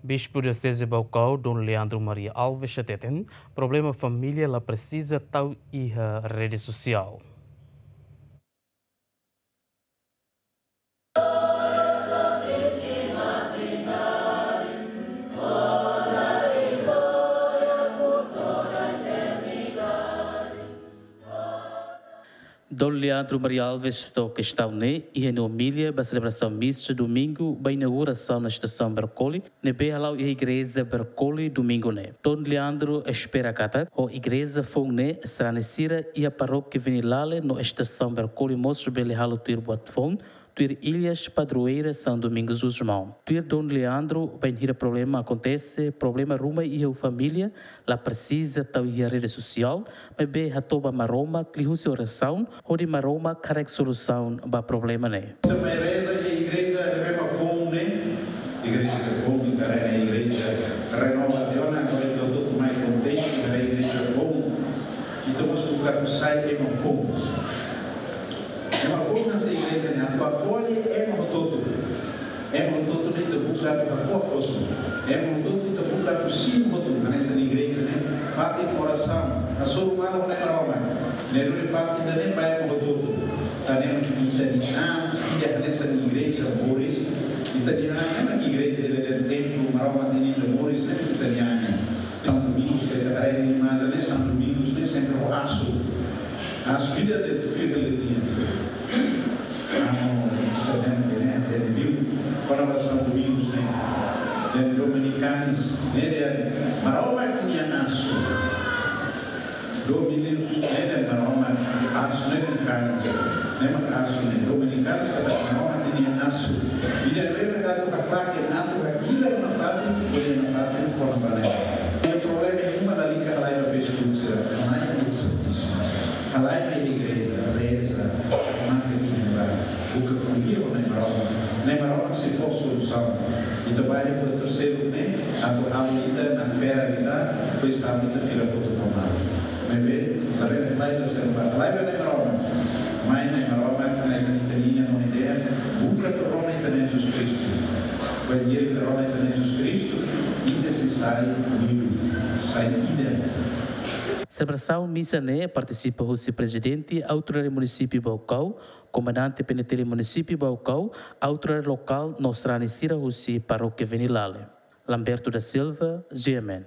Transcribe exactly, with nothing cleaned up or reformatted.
Bispu Dioseze Baucau, Dom Leandro Maria Alves, hateten, problema família la presiza tau iha rede sosiál. Dom Leandro Maria Alves to'o kestaun ne'e iha nia omilia ba selebrasaun misa Domingu ba inaugurasaun estasaun Bercoli, ne'ebé hala'o iha igreja Bercoli Domingu ne'e. Dom Leandro espera katak, ho igreja foun ne'e, sarani sira iha parókia Venilale no estasaun Bercoli mós bele halo tuir buat foun, tuir Ilhas Padroeira São Domingos dos Mãos. Tuir Dom Leandro, bainhira problema akontese, problema ruma iha família, la presiza tau iha rede sosiál, maibé hato'o ba Maromak liuhusi orasaun, hodi Maromak karik solusaun ba problema ne'e. Ita mai reza iha igreja ne'ebé mak foun ne'e, igreja ke foun ita haree ne'e, igreja renova tiha ona, agora ita hotu-hotu mai kontente, haree igreja foun. Ita mós buka atu sai ema foun. Ema foun hanesan igreja ne'e, atu apoia ema hotu-hotu. Ema hotu-hotu ne'e ita buka atu apoia hotu. Ema hotu-hotu ita buka atu simu hotu. Hanesan igreja ne'e, fatin orasaun. Hasoru malu ho Nai Maromak. Ne'e duni fatin ida-ne'e ba ema hotu-hotu. Tanba ita-nia an, ita hanesan igreja moris. Ita-nia an, ema igreja ida-ne'e templu, Maromak ninia moris, ne'e ita-nia an. São Domingos, ke ita haree imajen ne'e, São Domingos ne'e sempre ho asu. Asu ida de'it tuir ke letinha. Anu, sedang ne'e, hatene liu, kona-ba São Domingos ne'e. Dehan Dominikanis, ne'e dehan Maromak ninia asu. Dominus ne'e dehan Maromak, asu ne'e dehan kanis. Ne'e mak asu ne'e, Dominikanis katak Maromak ninia asu. Ida-ne'ebé mak atu haklaken, atu hakilar nafatin, hodi nafatin kona-ba ne'e. Iha problema ruma, lalika halai ba Facebook sira, halai ba servisu, halai ba igreja, reza, maka iha ba, buka ko'alia ho Nai Maromak. Nai Maromak sei fó solusaun. Ita bá iha buat terseiru ne'e, atu halo ita nakfera ita, depois halo ita fila hotu ba malu. Maibé, labele halai ba sira, halai ba Nai Maromak. Mai Nai Maromak, hanesan ita-nia Na'i nian, buka atu rona ita Na'i Jesus Kristu. Bainhira ita rona ita Na'i Jesus Kristu, ita sei sai unidu, sai ida. Selebrasaun misa ne'e partisipa husi Prezidente Autoridade Munisípiu Baucau, Komandante P N T L Munisípiu Baucau, autoridade lokál no sarani sira husi Parókia Venilale. Lamberto da Silva, G M N.